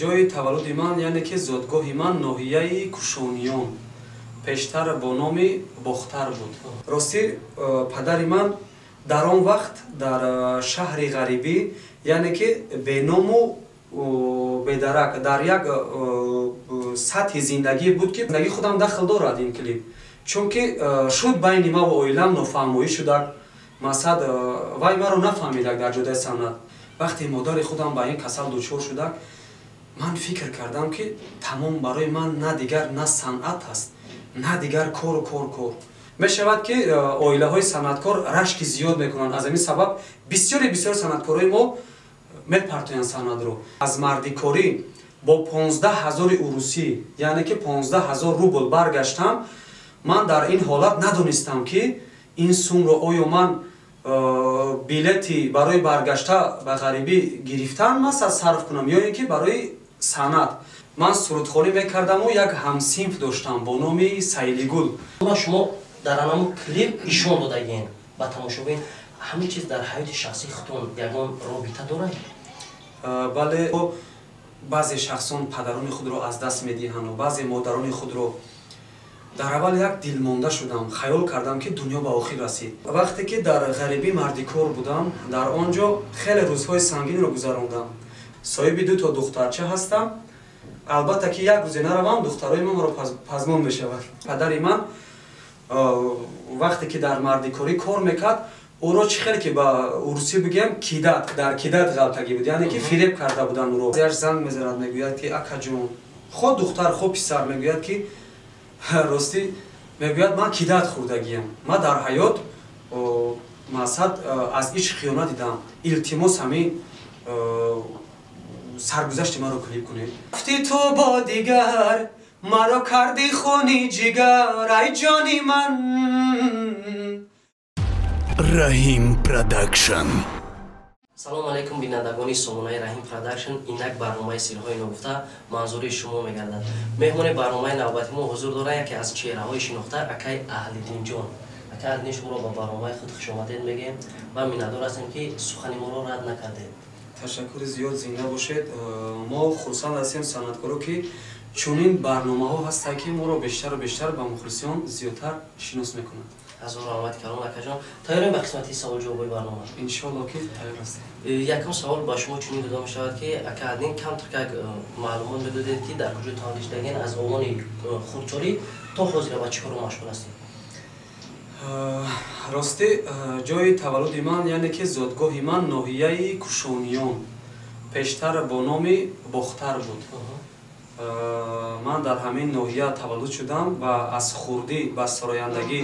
Ҷои таваллуди ман, яъне ки зодгоҳи ман, ноҳияи Кушониён, пештар бо номи Бохтар буд. Ростӣ, падари ман дар он вақт дар шаҳри ғарибӣ, яъне ки беному бедарак, дар як сатҳи зиндагӣ буд, ки зиндагии худам дахл дорад ин клип, чунки шуд байни ма ва оилам нофаҳмоӣ шудак. Мақсад, вай маро нафаҳмидак дар ҷодаи санъат. Вақте модари худам ба ин касал дучор шудак, ман фикр кардам, ки тамом, барои ман на дигар на санъат аст, на дигар кору кор мешавад, ки оилаҳои санъаткор рашки зиёд мекунанд. Аз ҳамин сабаб бисёри бисёр санъаткорои мо мепартоянд санъатро. Аз мардикорӣ бо 15 000 урусӣ, яъне ки 15 000 рубл баргаштам. Ман дар ин ҳолат надонистам, ки ин сумро оё ман билети барои баргашта ба ғарибӣ гирифтан масал сарф кунам ё ин ки барои санъат. Ман сурудхонӣ мекардаму як ҳамсинф доштам бо номи Сайлигул. Шумо дар анаму клип ишон додагин ба тамошобин. Ҳамин чиз дар ҳаёти шахсии худтон ягон робита дорад? Бале, баъзе шахсон падарони худро аз даст медиҳанду баъзе модарони худро. Дар аввал як дилмонда шудам, хаёл кардам, ки дунё ба охир расид. Вақте ки дар ғарибӣ мардикор будам, дар он ҷо хеле рӯзҳои сангинро гузарондам. Соҳиби дуто духтарча ҳастам. Албатта, ки як рӯзе наравам, духтарои ман маро пазмон мешавад. Падари ман вақте ки дар мардикорӣ кор мекард, ӯро, чӣ хеле ки ба урусӣ бигӯем, кидать, дар кидать ғалтагӣ буд, яъне ки фиреб карда буданд ӯро. Яш занг мезанад, мегӯяд, ки акаҷон, хо духтар, хо писар, мегӯяд, ки ростӣ, мегӯяд, ман кидать хӯрдагиям, ман дар ҳаёт мақсад аз ич хиёнат дидам, илтимос, ҳамин саргузашти маро клип кунед. Рафти ту бо дигар, маро карди хуни ҷигар, ай ҷони ман. Раҳим Продакшн. Салому алайкум, бинандагони сомонаи Раҳим Продакшн. Инак барномаи «Сирҳои ногуфта» манзури шумо мегардад. Меҳмони барномаи навбати мо ҳузур дорад яке аз чеҳраҳои шинохта, акай Аҳлиддинҷон. Акай Аҳлиддин, шуморо ба барномаи худ хушомадед мегӯем ва миннатдор ҳастем, ки сухани моро рад накардед. Ташаккури зиёд, зинда бошед. Мо хурсанд ҳастем, санъаткоро, ки чунин барномаҳо ҳастанд, ки моро бештару бештар ба мухлисиён зиёдтар шинос мекунанд. Ҳазор раҳмати калом, акаҷон. Тайёрем ба қисмати саволҷавобои барнома? Иншоалло, ки тайёр ҳастем. Якум савол ба шумо чунин дода мешавад, ки ака Аҳлиддин, камтар как маълумот медодед, ки дар куҷо таваллуд шудагин, аз овони хурдсолӣ то ҳозира ба чӣ коро машғул ҳастед? Ростӣ, ҷои таваллуди ман, яъне ки зодгоҳи ман, ноҳияи Кушониён, пештар бо номи Бохтар буд. Ман дар ҳамин ноҳия таваллуд шудам ва аз хурдӣ ба сарояндагӣ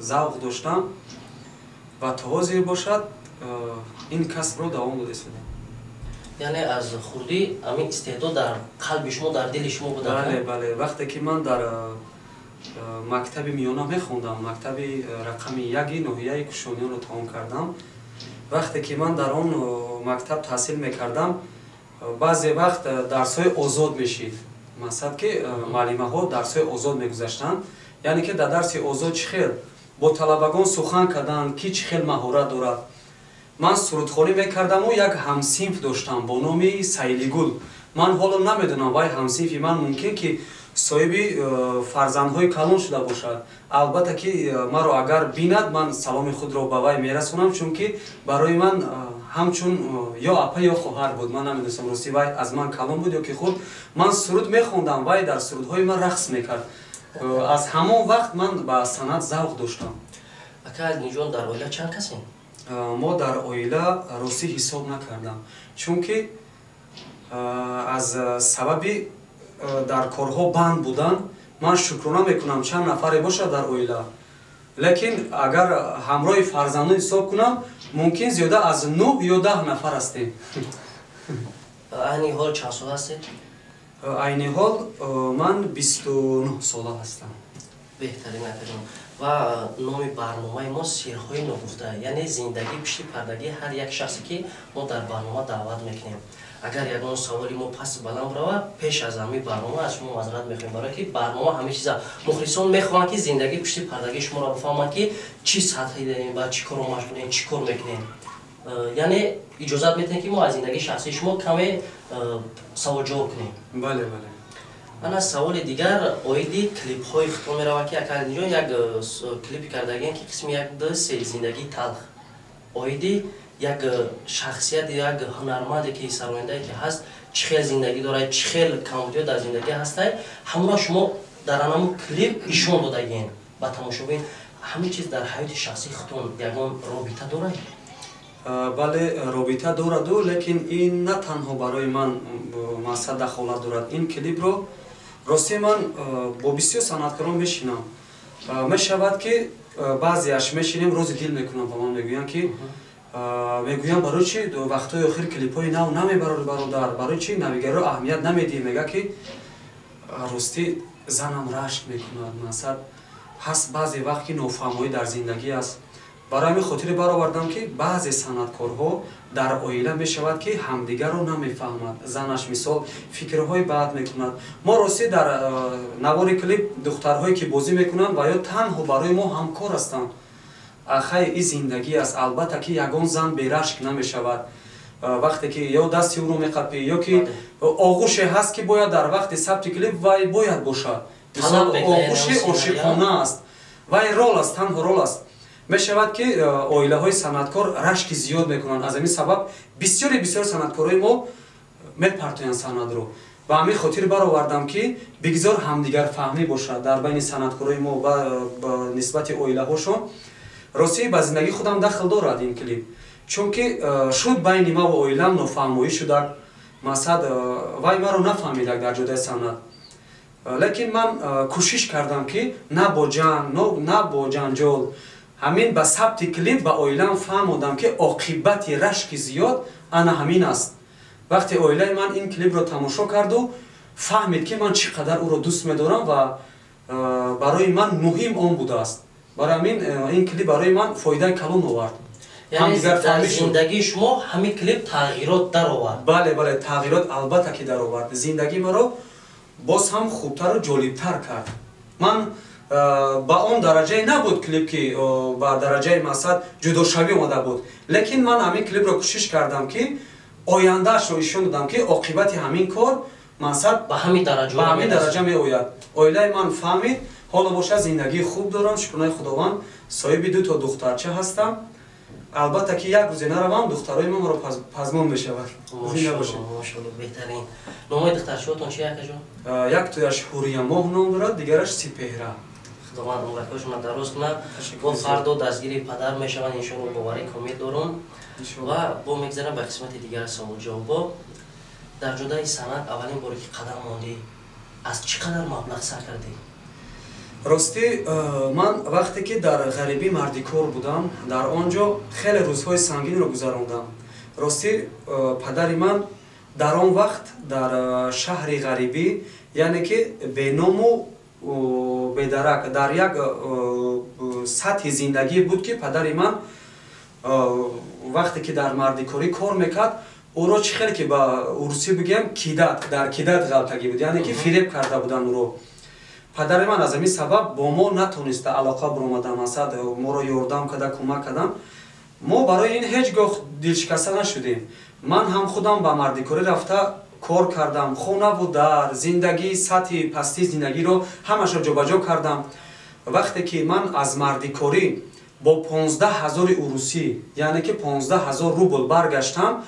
завқ доштам ва то ҳозир бошад ин касбро давом дода истодам. Яъне аз хурдӣ ҳамин истеъдод дар қалби шумо, дар дили шумо буда? Бале, вақте ки ман дар мактаби миёна мехондам, мактаби рақами яки ноҳияи Кушониёнро тамом кардам, вақте ки ман дар он мактаб таҳсил мекардам, баъзе вақт дарсҳои озод мешид, мақсад, ки муаллимаҳо дарсҳои озод мегузаштанд, яъне ки дар дарси озод чӣ хел бо талабагон сухан карданд, ки чӣ хел маҳорат дорад. Ман сурудхонӣ мекардаму як ҳамсинф доштам бо номи Сайлигул. Ман ҳоло намедонам, вай ҳамсинфи ман мумкин ки соҳиби фарзандҳои калон шуда бошад. Албатта, ки маро агар бинад, ман саломи худро ба вай мерасонам, чунки барои ман ҳамчун ё апа, ё хоҳар буд. Ман намедонистам, ростӣ, вай аз ман калон буд ё ки худ. Ман суруд мехондам, вай дар сурудҳои ман рақс мекард. Аз ҳамон вақт ман ба санъат завқ доштам. Ака Аҳлиддинҷон, дар оила чанд касем? Мо дар оила, ростӣ, ҳисоб накардам, чунки аз сабаби дар корҳо банд будан ман шукрона мекунам, чанд нафаре бошад дар оила, лекин агар ҳамроҳи фарзандон ҳисоб кунам, мумкин зиёда аз нӯҳ ё 10 нафар ҳастем. Айни ҳол чанд сола ҳастед? Айни ҳол ман 29 сола ҳастам. Беҳтарин, акаҷон. Ва номи барномаи мо «Сирҳои ногуфта», яъне зиндагии пишти пардагии ҳар як шахсе, ки мо дар барнома даъват мекунем. Агар ягон саволи мо паст баланд равад, пеш аз ҳамин барнома аз шумо маъзарат мехоҳем, барое ки барнома ҳамин чиза мухлисон мехоҳанд, ки зиндагии пишти пардагии шуморо бифаҳманд, ки чӣ сатҳе дорем, ба чӣ коро машғулем, чӣ кор мекунем. Яъне иҷозат метиҳем, ки мо аз зиндагии шахсии шумо каме савол-ҷавоб кунем. Бале, бале. Ана саволи дигар оиди клипҳои худтон меравад, ки ака Аҳлиддинҷон як клипи кардагиен, ки қисми як, ду, се, зиндагии талх, оиди як шахсияти, як ҳунарманде ки сарояндае ки ҳаст, чӣ хел зиндагӣ дорад, чӣ хел камбудиҳо дар зиндагӣ ҳастай, ҳамонро шумо дар анамун клип ишон додагиен ба тамошобин. Ҳамин чиз дар ҳаёти шахсии худтон ягон робита дорад? Бале, робита дораду, лекин ин на танҳо барои ман мақсад дахолат дорад. Ин клипро ростӣ ман бо бисёр санъаткорон мешинам. Мешавад, ки баъзеаш мешинем, рози дил мекунам, ба ман мегӯянд, ки мегӯям: «Барои чи вақтҳои охир клипҳои нав намебарори, бародар? Барои чи навигариро аҳамият намедиҳӣ?» Мега, ки ростӣ занам рашк мекунад. Мақсад ҳаст, баъзе вақт ки нофаҳмоӣ дар зиндагӣ аст. Барои ҳамин хотире баровардам, ки баъзе санъаткорҳо дар оила мешавад, ки ҳамдигарро намефаҳмад. Занаш, мисол, фикрҳои бад мекунад. Мо ростӣ дар навори клип духтарҳое ки бозӣ мекунанд ва ё танҳо барои мо ҳамкор ҳастанд. Хай, и зиндагӣ аст, албатта, ки ягон зан берашк намешавад. Вақте ки ё дасти ӯро меқапӣ, ё ки оғӯше ҳаст, ки бояд дар вақти сабти клип вай бояд бошад. Мисол, оғӯши ошиқона аст, вай рол аст, танҳо рол аст. Мешавад, ки оилаҳои санъаткор рашки зиёд мекунанд. Аз ҳамин сабаб бисёри бисёр санъаткорои мо мепартоянд санъатро. Ба ҳамин хотир баровардам, ки бигзор ҳамдигарфаҳмӣ бошад дар байни санъаткорои мо ба нисбати оилаҳошон. Ростӣ ба зиндагии худам дахл дорад ин клип, чунки шуд байни ма ва оилам нофаҳмоӣ шудак. Мақсад, вай маро нафаҳмидак дар ҷодаи санъат, лекин ман кӯшиш кардам, ки на бо ҷанг, на бо ҷанҷол, ҳамин ба сабти клип ба оилам фаҳмодам, ки оқибати рашки зиёд ана ҳамин аст. Вақте оилаи ман ин клипро тамошо карду фаҳмид, ки ман чӣ қадар ӯро дӯст медорам ва барои ман муҳим он будааст. Барои ҳамин ин клип барои ман фоидаи калон овард. Дар зиндагии шумо ҳамин клип тағйирот даровард? Бале, бале, тағйирот албатта ки даровард. Зиндагии маро боз ҳам хубтару ҷолибтар кард. Ман ба он дараҷае набуд клип, ки ба дараҷаи мақсад ҷудошавӣ омада буд, лекин ман ҳамин клипро кӯшиш кардам, ки ояндаашро ишон додам, ки оқибати ҳамин кор мақсад ба ҳамин дараҷа меояд. Оилаи ман фаҳмид. Ҳоло бошад, зиндагии хуб дорам, шукронаи Худованд, соҳиби дуто духтарча ҳастам. Албатта ки як рӯзе наравам, духтарои ман маро пазмон мешавад. Беҳтарин. Номои духтарчаҳотон чи, акаҷон? Яктояш Ҳуриямоҳ ном дорад, дигараш Сипеҳра. Худованд умракҳошонро дароз кунад. Бо фардо дастгири падар мешаванд, иншоалло, боварӣ комил дорум. Ва бо мегзарам ба қисмати дигари саволҷавобо. Дар ҷодаи санъат аввалин боре ки қадам мондӣ, аз чӣ қадар маблағ сар кардӣ? Ростӣ, ман вақте ки дар ғарибӣ мардикор будам, дар он ҷо хеле рӯзҳои сангинро гузарондам. Ростӣ, падари ман дар он вақт дар шаҳри ғарибӣ, яъне ки беному бедарак, дар як сатҳи зиндагӣ буд, ки падари ман вақте ки дар мардикорӣ кор мекард, ӯро, чӣ хеле ки ба урусӣ бигӯем, кидать, дар кидать ғалтагӣ буд, яъне ки фиреб карда буданд ӯро. Падари ман аз ҳамин сабаб бо мо натониста алоқа баромада, масад, моро ёрдам карда, кӯмак кардам. Мо барои ин ҳеҷ гоҳ дилшикаста нашудем. Ман ҳам худам ба мардикорӣ рафта кор кардам, хонаву дар зиндагӣ, сатҳи пастии зиндагиро ҳамаашро ҷобаҷо кардам. Вақте ки ман аз мардикорӣ бо 15 000 урусӣ, яъне ки 15 000 рубл баргаштам,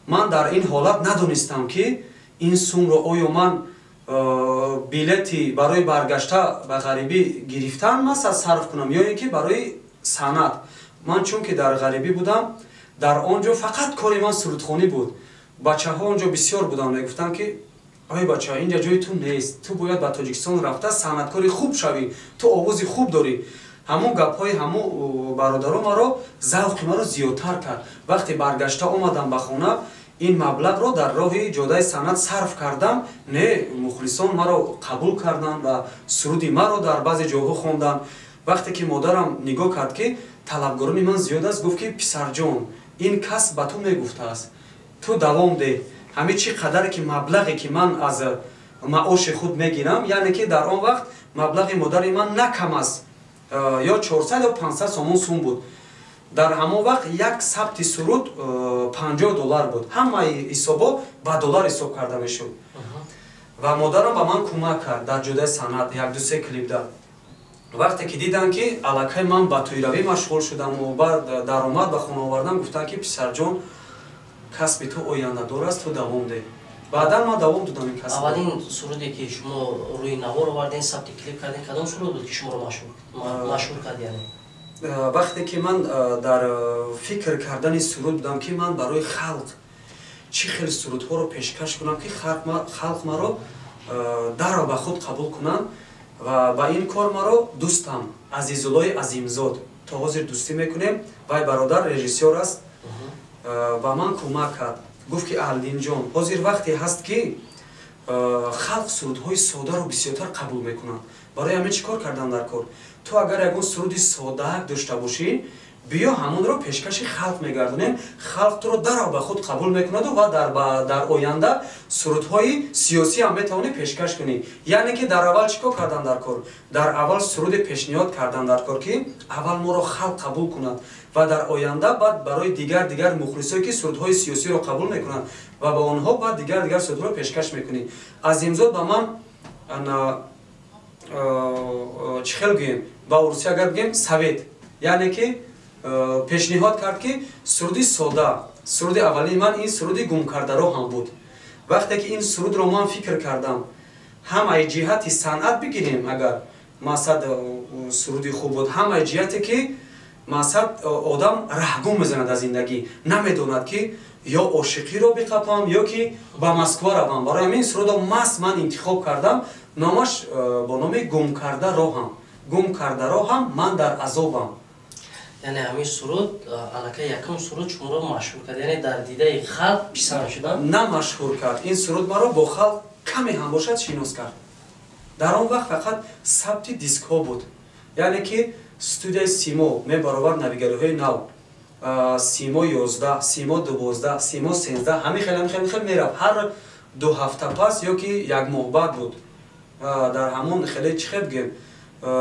ман дар ин ҳолат надонистам, ки ин сумро оё ман билети барои баргашта ба ғарибӣ гирифтан масал сарф кунам ё ин ки барои санъат. Ман чунки дар ғарибӣ будам, дар он ҷо фақат кори ман сурудхонӣ буд. Бачаҳо он ҷо бисёр буданд, мегуфтанд, ки ой бача, инҷа ҷои ту нест, ту бояд ба Тоҷикистон рафта санъаткори хуб шавӣ, ту овози хуб дорӣ. Ҳамон гапҳои ҳамон бародаро маро, завқи маро зиёдтар кард. Вақте баргашта омадам ба хона, ин маблағро дар роҳи ҷодаи санъат сарф кардам. Не, мухлисон маро қабул карданд ва суруди маро дар баъзе ҷойҳо хонданд. Вақте ки модарам нигоҳ кард, ки талабгорони ман зиёд аст, гуфт, ки писарҷон, ин кас ба ту мегуфтааст, ту давом деҳ. Ҳамин чӣ қадаре ки маблағе ки ман аз маоши худ мегирам, яъне ки дар он вақт маблағи модари ман на кам аст ё 400 ё 500 сомон сум буд. Дар ҳамон вақт як сабти суруд $50 буд. Ҳамаи ҳисобҳо ба доллар ҳисоб карда мешуд. Ва модарам ба ман кӯмак кард дар ҷодаи санъат, як-ду се клипда. Вақте ки диданд, ки аллакай ман ба тӯйравӣ машғул шудаму баъд даромад ба хона овардам, гуфтанд, ки писарҷон, касби ту ояндадор аст, ту давом деҳ. Баъдан ман давом додам ин касб. Аввалин суруде, ки шумо рӯи навор овардем, сабти клип кардем, кадом суруд буд, ки шуморо машҳур кард, яъне? Вақте ки ман дар фикр кардани суруд будам, ки ман барои халқ чӣ хел сурудҳоро пешкаш кунам, ки халқ маро дарро ба худ қабул кунанд, ва ба ин кор маро дӯстам Азизуллои Азимзод, то ҳозир дӯстӣ мекунем, вай бародар режиссёр аст, ба ман кӯмак кард. Гуфт, ки Аҳлиддинҷон, ҳозир вақте ҳаст, ки халқ сурудҳои содаро бисёртар қабул мекунанд. Барои ҳамин чӣ кор кардан дар кор? Ту агар ягон суруди содаак дошта бошӣ, биё, ҳамонро пешкаши халқ мегардонем, халқ туро дарав ба худ қабул мекунаду ва дар оянда сурудҳои сиёсӣ ҳам метавонӣ пешкаш кунӣ. Яъне ки дар аввал чӣ кор кардан дар кор? Дар аввал суруде пешниҳод кардан дар кор, ки аввал моро халқ қабул кунад ва дар оянда баъд барои дигар дигар мухлисое, ки сурудҳои сиёсиро қабул мекунанд, ва ба онҳо баъд дигар дигар сурудҳоро пешкаш мекунӣ. Азимзод ба ман чӣ хел гӯем, ба урусӣ агар бигӯем, совет, яъне ки пешниҳод кард, ки суруди сода. Суруди аввалини ман ин суруди «Гумкардаро» ҳам буд. Вақте ки ин сурудро ман фикр кардам, ҳам ай ҷиҳати санъат бигирем, агар мақсад суруди хуб буд, ҳам ай ҷиҳате ки мақсад одам раҳгум мезанад аз зиндагӣ, намедонад, ки ё ошиқиро биқапам, ё ки ба Москва равам. Барои ҳамин сурудро маст ман интихоб кардам. Номаш бо номи «Гумкарда роҳам». Гум карда роҳам, ман дар азобам. Яъне ҳамин суруд аллакай якум суруд шуморо машҳур кард, яъне дар дидаи халқ писанд шудан? На машҳур кард, ин суруд маро бо халқ каме ҳам бошад шинос кард. Дар он вақт фақат сабти дискҳо буд, яъне ки студияи Симо мебаровард навигариҳои нав: Симо 11, Симо 12, Симо 13, ҳамин хел, ҳамин хел, хел мерафт. Ҳар 2 ҳафта пас ё ки як моҳ баъд буд. Дар ҳамон хеле, чӣ хел бигӯем,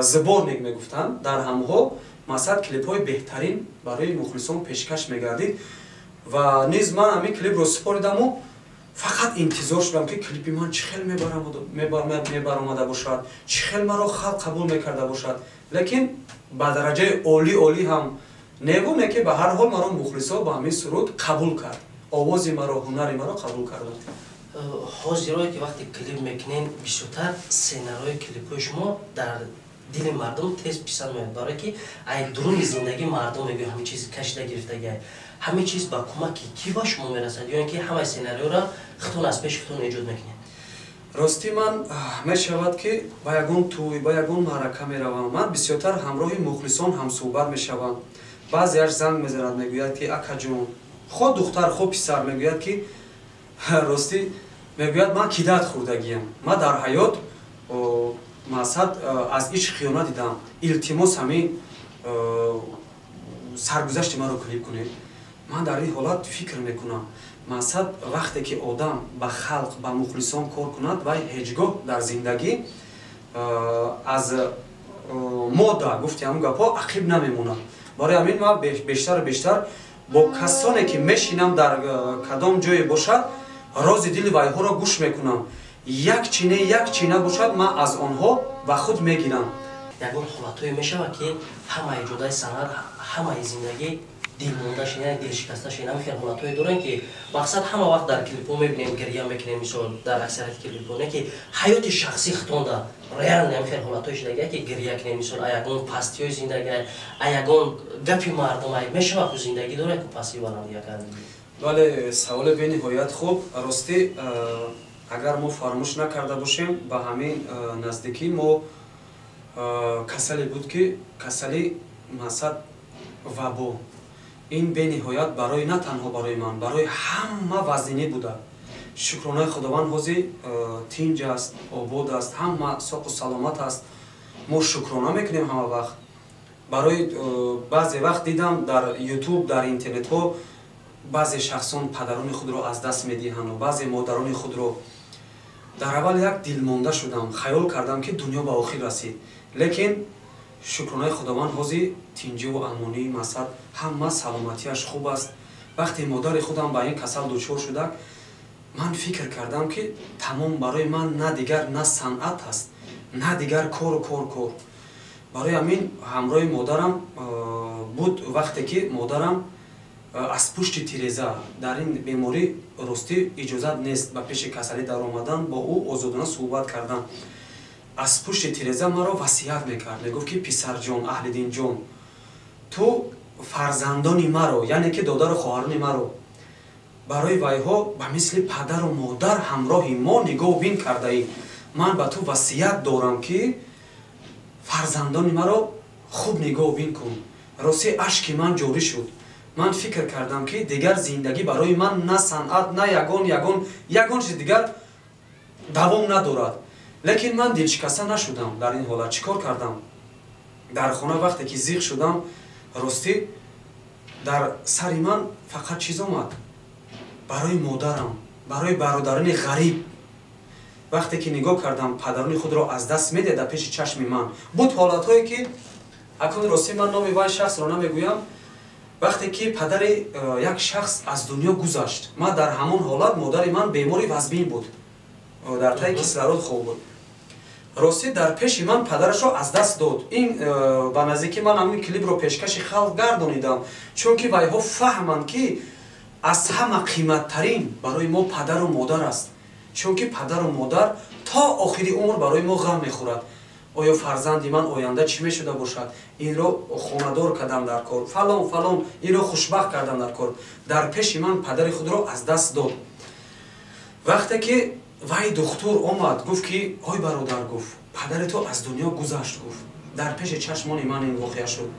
сборник мегуфтанд, дар ҳамҳо масалан клипҳои беҳтарин барои мухлисон пешкаш мегардид. Ва низ ман ҳамин клипро супоридаму фақат интизор шудам, ки клипи ман чӣ хел мебаромада бошад, чӣ хел маро халқ қабул мекарда бошад. Лекин ба дараҷаи олӣ олӣ ҳам неву не, ки ба ҳар ҳол маро мухлисо ба ҳамин суруд қабул кард, овози маро, ҳунари маро қабул карданд. Ҳозирое ки вақте клип мекунем, бисёртар сценариҳои клипҳои шумо дар дили мардум тез писанд меояд, барое ки ай дуруни зиндагии мардум мегӯяд, ҳамин чиз кашида гирифтагиай. Ҳамин чиз ба кӯмаки кӣ ба шумо мерасад, ё ин ки ҳамаи сценариҳоро худтон аз пеши худтон эҷод мекунед? Ростӣ, ман мешавад, ки ба ягон тӯй, ба ягон маърака меравам, ман бисёртар ҳамроҳи мухлисон ҳамсӯҳбат мешавам. Баъзеаш занг мезанад, мегӯяд, ки акаҷон, хо духтар, хо писар, мегӯяд, ки ростӣ, мегӯяд, ман кидать хӯрдагиям, ман дар ҳаёт мақсад аз ич хиёнат дидам, илтимос, ҳамин саргузашти маро клип кунед. Ман дар ин ҳолат фикр мекунам, мақсад вақте ки одам ба халқ, ба мухлисон кор кунад, вай ҳеҷ гоҳ дар зиндагӣ аз мода гуфти ҳамун гапҳо ақиб намемонад. Барои ҳамин ман бештару бештар бо касоне ки мешинам, дар кадом ҷое бошад, рози дили вайҳоро гӯш мекунам. Як чине, як чина бошад, ман аз онҳо ба худ мегирам. Ягон ҳолатҳое мешавад, ки ҳамаи ҷодаи санъат, ҳамаи зиндагӣ дилмонда шин, яъне дилшикаста шин? Ҳамин хел ҳолатҳое дорем, ки мақсад ҳама вақт дар клипҳо мебинем, гирья мекунем, мисол, дар аксарияти клипҳо, не ки ҳаёти шахсӣ хитонда реально ҳамин хел ҳолатҳое шудагия, ки гирья кунем, мисол, а ягон пастиҳои зиндагӣ, а ягон гапи мардум? Мешавад, ку зиндагӣ дорад, ку пастӣ баландӣ якар? Бале, саволи бениҳоят хуб. Ростӣ, агар мо фаромӯш накарда бошем, ба ҳамин наздикӣ мо касале буд, ки касали мақсад вабо. Ин бениҳоят барои, на танҳо барои ман, барои ҳама вазнинӣ буда. Шукронаи Худованд, ҳозир тинҷ аст, обод аст, ҳама соқу саломат аст. Мо шукрона мекунем ҳама вақт. Барои баъзе вақт дидам дар Ютуб, дар интернетҳо баъзе шахсон падарони худро аз даст медиҳанду баъзе модарони худро. Дар аввал як дилмонда шудам, хаёл кардам, ки дунё ба охир расид. Лекин Шукронаи Худованд, ҳозир тинҷиву амонӣ, масад, ҳама саломатиаш хуб аст. Вақте модари худам ба ин касал дучор шуда, ман фикр кардам, ки тамом, барои ман на дигар на санъат аст, на дигар кору кор. Барои ҳамин ҳамроҳи модарам буд. Вақте ки модарам аз пушти тиреза, дар ин беморӣ, ростӣ, иҷозат нест ба пеши касалӣ даромадан, бо ӯ озодона суҳбат кардан, аз пушти тиреза маро васият мекард, мегуфт, ки писарҷон, Аҳлиддинҷон, ту фарзандони маро, яъне ки додару хоҳарони маро, барои вайҳо ба мисли падару модар ҳамроҳи мо нигоҳбин кардаӣ. Ман ба ту васият дорам, ки фарзандони маро хуб нигоҳбин кун. Ростӣ, ашки ман ҷорӣ шуд. Ман фикр кардам, ки дигар зиндагӣ барои ман на санъат, на ягон чиз дигар давом надорад. Лекин ман дилшикаста нашудам. Дар ин ҳолат чӣ кор кардам? Дар хона вақте ки зиқ шудам, ростӣ, дар сари ман фақат чиз омад: барои модарам, барои бародарони ғариб. Вақте ки нигоҳ кардам, падарони худро аз даст медиҳад дар пеши чашми ман. Буд ҳолатҳое, ки акун, ростӣ, ман номи вай шахсро намегӯям. Вақте ки падари як шахс аз дунё гузашт, ман дар ҳамон ҳолат, модари ман бемори вазбин буд, дар таи кислород хоб буд. Ростӣ, дар пеши ман падарашро аз даст дод. Ин ба наздикӣ ман ҳамин клипро пешкаши халқ гардонидам, чунки вайҳо фаҳманд, ки аз ҳама қиматтарин барои мо падару модар аст, чунки падару модар то охири умр барои мо ғам мехӯрад. Оё фарзанди ман оянда чӣ мешуда бошад, инро хонадор кардам дар кор, фалон фалон, инро хушбахт кардам дар кор. Дар пеши ман падари худро аз даст дод. Вақте ки вай духтур омад, гуфт, ки ой бародар, гуфт, падари ту аз дунё гузашт, гуфт, дар пеши чашмони ман ин воқеа шуд.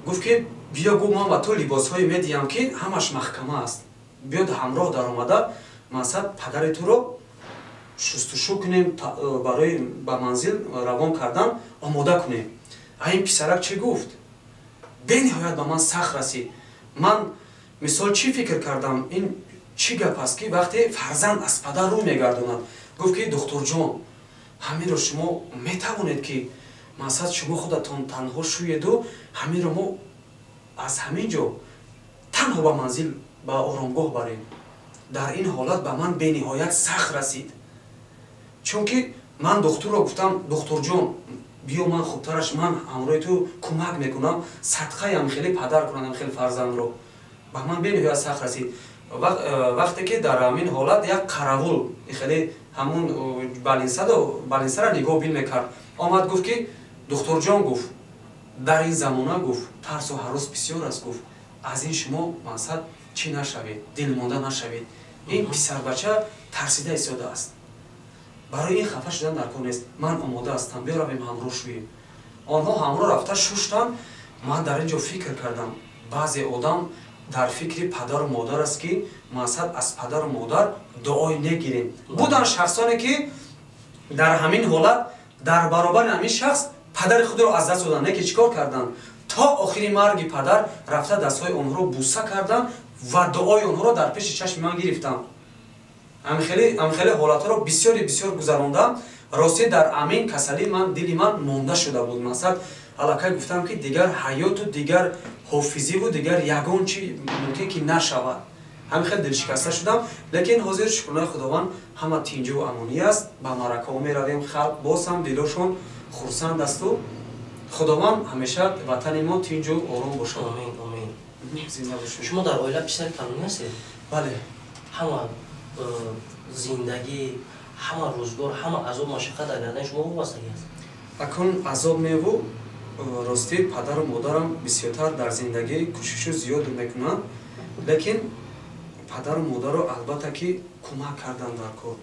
Гуфт, ки биё, гуфт, ман ба ту либосҳое медиҳам, ки ҳамаш маҳкама аст, биёд ҳамроҳ даромада, мақсад, падари туро шустушу кунем, барои ба манзил равон кардан омода кунем. А ин писарак чӣ гуфт? Бениҳоят ба ман сахт расид. Ман мисол чӣ фикр кардам: ин чӣ гап аст, ки вақте фарзанд аз падар рӯ мегардонад? Гуфт, ки духтурҷон, ҳаминро шумо метавонед, ки мақсад, шумо худатон танҳо шӯеду ҳаминро мо аз ҳамин ҷо танҳо ба манзил, ба оромгоҳ барем. Дар ин ҳолат ба ман бениҳоят сахт расид, чунки ман духтурро гуфтам: духтурҷон, биё, ман хубтараш ман ҳамроҳи ту кӯмак мекунам, садқаям хеле падар кунадам, хеле фарзандро. Ба ман бениҳоят сахт расид. Вақте ки дар ҳамин ҳолат як қаравул, хеле ҳамун балинсара нигоҳ бин мекард, омад, гуфт, ки духтурҷон, гуфт, дар ин замона, гуфт, тарсу ҳарос бисёр аст, гуфт, аз ин шумо, мақсад, чӣ нашавед, дилмонда нашавед. Ин писарбача тарсида истодааст, барои ин хафа шудан дар кор нест, ман омода ҳастам, биёравем, ҳамроҳ шӯем. Онҳо ҳамроҳ рафта шуштанд. Ман дар ин ҷо фикр кардам: баъзе одам дар фикри падару модар аст, ки мақсад, аз падару модар дуой негирем. Буданд шахсоне, ки дар ҳамин ҳолат дар баробари ҳамин шахс падари худро аз даст доданд, не ки чӣ кор карданд? То охири марги падар рафта, дастҳои онҳоро буса карданд ва дуои онҳоро дар пеши чашми ман гирифтанд. Ҳамхеле ҳолатҳоро бисёри бисёр гузарондам. Ростӣ, дар амин касалӣ ман дили ман монда шуда буд. Мақсад, аллакай гуфтам, ки дигар ҳаёту дигар ҳофизиву дигар ягон чи мумкин ки нашавад. Ҳамин хел дилшикаста шудам. Лекин ҳозир, шукронаи Худованд, ҳама тинҷуву амонӣ аст. Ба маъракаҳо меравем, халқ боз ҳам дилошон хурсанд асту Худованд ҳамеша ватани мо тинҷу ором бошад. Омин, омин. Шумо дар оила писари калонӣ ҳастед? Бале. Ҳама зиндагӣ, ҳама рӯзгор, ҳама азоб, машаққат дар гардани шумо вобастагӣ аст. Акун азоб меву, ростӣ, падару модарам бисёртар дар зиндагӣ кӯшишу зиёд мекунанд, лекин падару модарро, албатта, ки кӯмак кардан дар кор,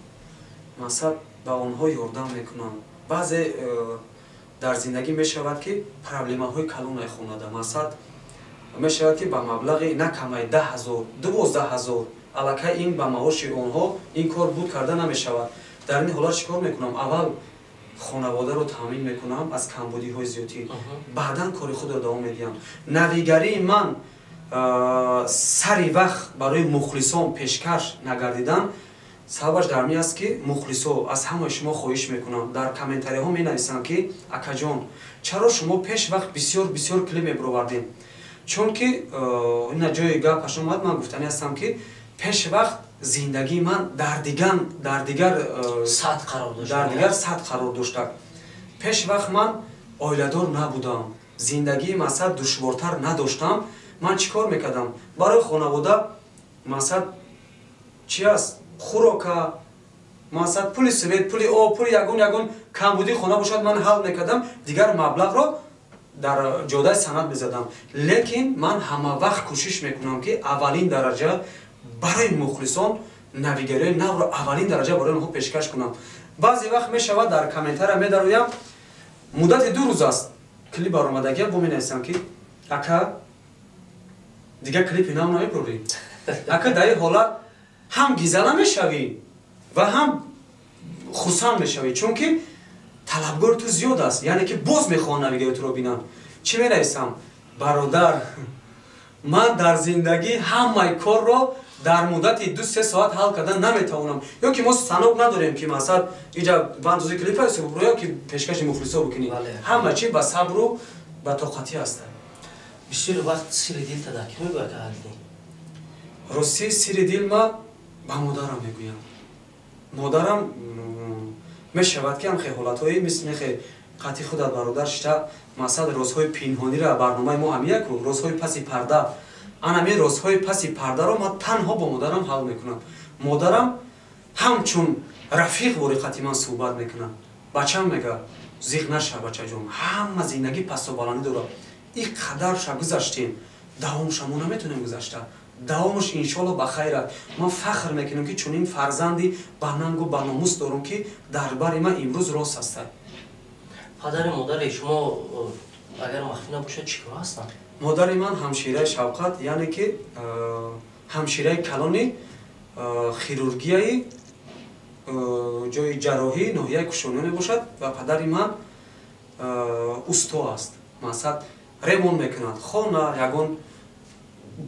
мақсад, ба онҳо ёрдам мекунам. Баъзе дар зиндагӣ мешавад, ки проблемаҳои калонаи хонада, мақсад, мешавад, ки ба маблағи на камай 10 000, 12 000, аллакай ин ба маоши онҳо ин кор буд карда намешавад. Дар ин ҳолат чӣ кор мекунам? Аввал хонаводаро таъмин мекунам аз камбудиҳои зиёдтӣ, баъдан кори худро давом медиҳам. Навигарии ман сари вақт барои мухлисон пешкаш нагардидан Сабабаш дар ми аст, ки мухлисо, аз ҳамаи шумо хоҳиш мекунам, дар комментариҳо менависам, ки акаҷон, чаро шумо пеш вақт бисёр бисёр клип мебуровардем? Чунки ина ҷои гапаш омад, ман гуфтанӣ ҳастам, ки пеш вақт зиндагии ман дар дигар сатҳ қарор дошт. Дар дигар сатҳ қарор дошта. Пеш вақт ман оиладор набудам, зиндагии масалан душвортар надоштам. Ман чӣ кор мекардам? Барои хонавода масалан чи аст, хӯрока, масалан пули свет, пули об, пули ягон камбудии хона бошад, ман ҳал мекардам, дигар маблағро дар ҷодаи санъат мезадам. Лекин ман ҳама вақт кӯшиш мекунам, ки аввалин дараҷа барои мухлисон навигариҳои навро аввалин дараҷа барои онҳо пешкаш кунам. Баъзе вақт мешавад, дар комментария медароям, муддати 2 рӯз аст клип баромадагия, бо менависам, ки ака, дигар клипи нав намебурӣ? Ака, дар ин ҳолат ҳам гиза намешавӣ ва ҳам хурсанд мешавӣ, чунки талабгори ту зиёд аст, яъне ки боз мехоҳанд навигари туро бинанд. Чӣ менависам? Бародар, ман дар зиндагӣ ҳамаи корро дар муддати 2-3 соат ҳал кардан наметавонам, ё ки мо станок надорем, ки масалан иҷа бандози клипа ё ки пешкаши мухлисо бикунӣ. Ҳама чи ба сабру ба тоқатӣ ҳастанд. Бисёр вақт сири дилта дар ки мегӯяд, Аҳлиддин? Ростӣ, сири дил ма ба модарам мегӯям. Модарам мешавад, ки ҳамхе ҳолатҳои мисли мехе қатъи худат бародар шита, масалан розҳои пинҳонира, барномаи мо ҳамияку розҳои паси парда, анами розҳои паси пардаро ман танҳо бо модарам ҳал мекунам. Модарам ҳамчун рафиқ бори қатъи ман суҳбат мекунад. Бачам, мега, зиқ наша, бачаҷон, ҳама зиндагӣ пасту баландӣ дорад. Ин қадарша гузаштем, давомша мо наметонем гузашта, давомаш иншоалло ба хайр аст. Ман фахр мекунам, ки чунин фарзанди ба нангу ба номус дорам, ки дар бари ман имрӯз рост ҳастад. Падари модари шумо, агар махфӣ набошад, чӣ кор ҳастанд? Модари ман ҳамшираи шавқат, яъне ки ҳамшираи калони хирургияи ҷои ҷарроҳии ноҳияи Кушониё мебошад ва падари ман усто аст, масалан ремонт мекунад хона. Ягон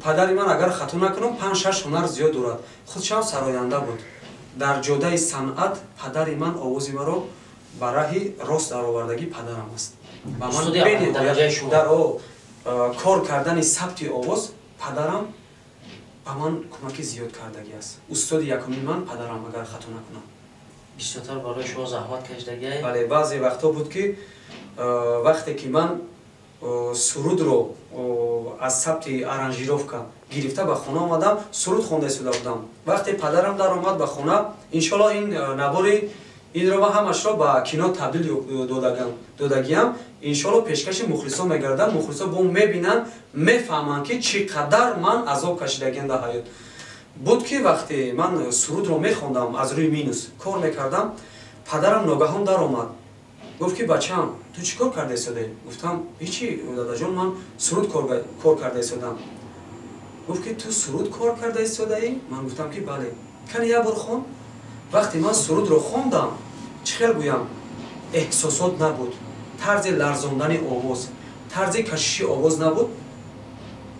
падари ман, агар хато накунам, панҷ шаш ҳунар зиёд дорад. Худшам сароянда буд. Дар ҷодаи санъат падари ман овози маро ба раҳи рост даровардагӣ падарам аст. Ба ман дар кор кардани сабти овоз падарам ба ман кӯмаки зиёд кардагӣ аст. Устоди якумин ман падарам, агар хато накунам. Бисёртар барои шумо заҳмат кашидагиай? Бале, баъзе вақтҳо буд, ки вақте ки ман сурудро аз сабти аранжировка гирифта ба хона омадам, суруд хонда истода будам. Вақте падарам даромад ба хона, иншоалло ин набори инро ман ҳамашро ба кино табдил додагиам, иншоалло пешкаши мухлисон мегардад. Мухлисон бо мебинанд, мефаҳманд, ки чӣ қадар ман азоб кашидагиам дар ҳаёт. Буд, ки вақте ман сурудро мехондам, аз рӯи минус кор мекардам, падарам ногаҳон даромад, гуфт, ки бачаам, ту чӣ кор карда истодаӣ? Гуфтам: ҳичи, дадаҷон, ман суруд кор карда истодам. Гуфт, ки ту суруд кор карда истодаӣ? Ман гуфтам, ки бале. Кани як бор хон. Вақте ман сурудро хондам, чӣ хел гӯям, эҳсосот набуд, тарзи ларзондани овоз, тарзи кашиши овоз набуд.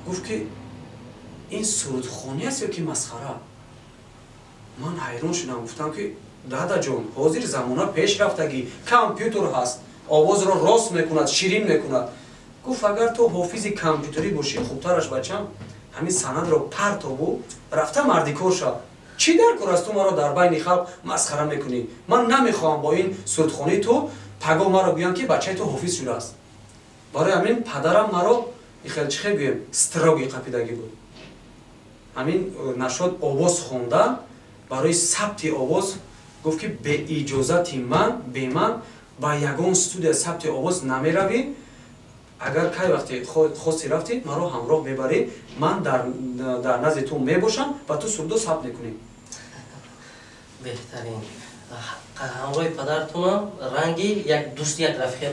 Гуфт, ки ин сурудхонӣ аст ё ки масхара? Ман ҳайрон шудам, гуфтам, ки дадаҷон, ҳозир замона пеш рафтагӣ, компютер ҳаст, овозро рост мекунад, ширин мекунад. Гуфт: агар ту ҳофизи компютерӣ бошӣ, хубтараш, бачам, ҳамин санадро партобу рафта мардикор шав. Чӣ дар кор аст ту маро дар байни халқ масхара мекунӣ? Ман намехоҳам бо ин сурудхонии ту пагоҳ маро гӯянд, ки бачаи ту ҳофиз шудааст. Барои ҳамин падарам маро ихел, чӣ хел гӯем, строгий қапидагӣ буд. Ҳамин нашод овоз хондан, барои сабти овоз гуфт, ки беиҷозати ман, бе ман ба ягон студия сабти овоз намеравӣ. Агар кай вақте хости рафтӣ, маро ҳамроҳ мебарӣ, ман дар назди ту мебошам ва ту сурудо сабт мекунӣ. Беҳтарин. Ҳамроҳи падаратонам ранги як дӯст, як рафиқи.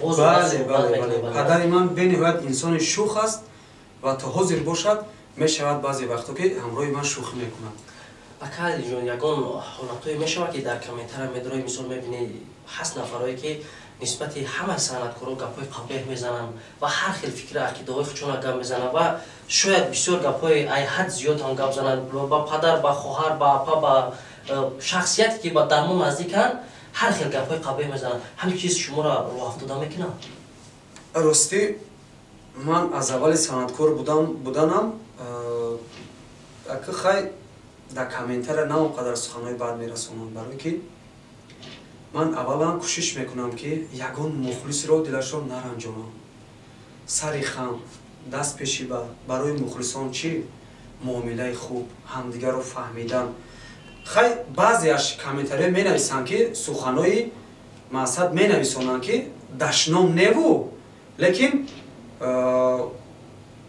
Бале, падари ман бениҳоят инсони шух аст ва то ҳозир бошад, мешавад баъзе вақтҳо, ки ҳамроҳи ман шӯхӣ мекунад. Ака Алиҷон, ягон ҳолатҳое мешавад, ки дар комментария медрои, мисол мебинӣ, ҳаст нафарое, ки нисбати ҳама санъаткоро гапҳои қабеҳ мезананд ва ҳар хел фикри ақидаҳои худшона гап мезананд ва шояд бисёр гапҳои ай ҳад зиёд ҳам гап зананд ба падар, ба хоҳар, ба апа, ба Шахсияте ки ба дар мо наздиканд, ҳар хел гапҳои қабеҳ мезананд. Ҳамин чиз шуморо рӯҳафтода мекунад? Ростӣ, ман аз аввали санъаткор буданам, ака, хай, дар комментария на он қадар суханҳои бад мерасонам, барое ки ман аввалан кӯшиш мекунам, ки ягон мухлисро дилашро наранҷонам. Сари хам, даст пеши ба барои мухлисон чӣ муомилаи хуб, ҳамдигарро фаҳмидан. Хай, баъзеаш комментария менависанд, ки суханҳои мақсад менависонанд, ки дашном неву, лекин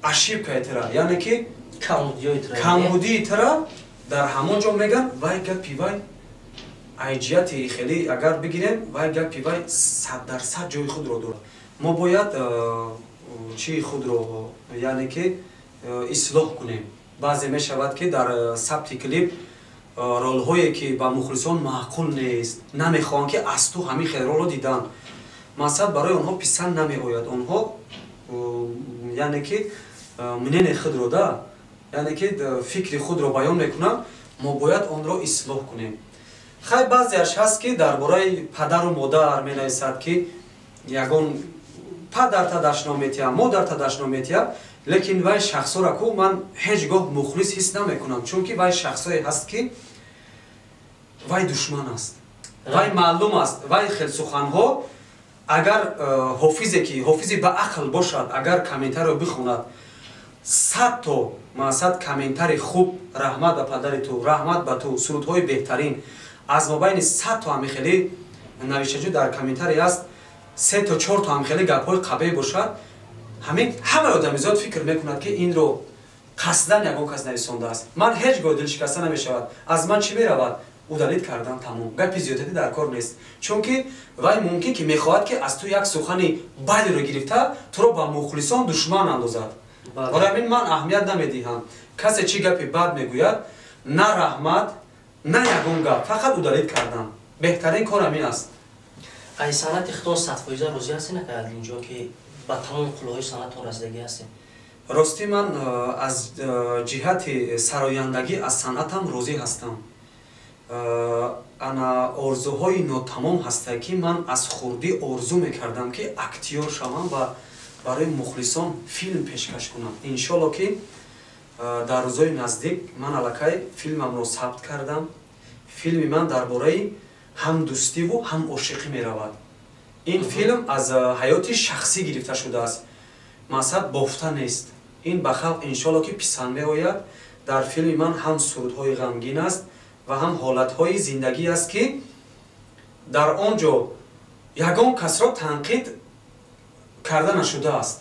ошибкаи тира, яъне ки камбудии тира дар ҳамон ҷо меган. Вай гапи вай айҷияти хеле агар бигирем, вай гапи вай 100% ҷои худро дорад. Мо бояд чии худро, яъне ки, ислоҳ кунем. Баъзе мешавад, ки дар сабти клип ролҳое, ки ба мухлисон маъқул нест, намехоҳанд, ки аз ту ҳамин хел ролро дидан, мақсад барои онҳо писанд намеояд. Онҳо, яъне ки, мнение худро да, яъне ки, фикри худро баён мекунанд. Мо бояд онро ислоҳ кунем. Хай, баъзеаш ҳаст, ки дар бораи падару модар менависад, ки ягон падарта дашном метиҳам, модарта дашном метиҳам, лекин вай шахсора ку ман ҳеҷ гоҳ мухлис ҳис намекунам, чунки вай шахсое ҳаст, ки вай душман аст, вай маълум аст. Вай хел суханҳо, агар ҳофизе, ки ҳофизи ба ақл бошад, агар комментариро бихонад, 100 то мақсад комментари хуб, раҳмат ба падари ту, раҳмат ба ту, сурудҳои беҳтарин, аз мобайни 100 то ҳамихелӣ навиштаҷӯ дар комментарий аст, се то чор то ҳамихелӣ гапҳои қабеҳ бошад, ҳамин ҳамаи одамизод фикр мекунад, ки инро қасдан ягон кас нависондааст. Ман ҳеҷ гоҳ дилшикаста намешавад. Аз ман чӣ меравад? Удалить кардан, тамом. Гапи зиёдатӣ дар кор нест, чунки вай мумкин ки мехоҳад, ки аз ту як сухани бадеро гирифта, туро ба мухлисон душман андозад. Барои ҳамин ман аҳамият намедиҳам, касе чӣ гапи бад мегӯяд. На раҳмат, на ягон гап, фақат удалить кардан беҳтарин кор ҳамин аст. Ай санъати худтон 100% розӣ ҳастед, Аҳлиддинҷон, ки ба тамоми қуллаҳои санъатон расидагӣ ҳастед? Ростӣ, ман аз ҷиҳати сарояндагӣ аз санъатам розӣ ҳастам. Ана орзуҳои нотамом ҳастае, ки ман аз хурдӣ орзу мекардам, ки актёр шавам ва барои мухлисон филм пешкаш кунам. Иншолло, ки дар рӯзҳои наздик ман аллакай филмамро сабт кардам. Филми ман дар бораи ҳам дӯстиву ҳам ошиқӣ меравад. Ин филм аз ҳаёти шахсӣ гирифта шудааст, мақсад бофта нест. Ин ба халқ иншолло, ки писанд меояд. Дар филми ман ҳам сурудҳои ғамгин аст ва ҳам ҳолатҳои зиндагӣ аст, ки дар он ҷо ягон касро танқид карда нашудааст.